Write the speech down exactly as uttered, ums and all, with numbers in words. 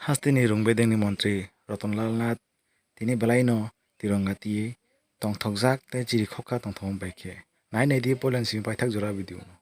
Hasteni rung bedengni montri Rotonlal Nath tini belaino tironga twi tongthokjak tei chirikhokha tongthokma bai khe. Nai naidi poilani simi paithak jora video no.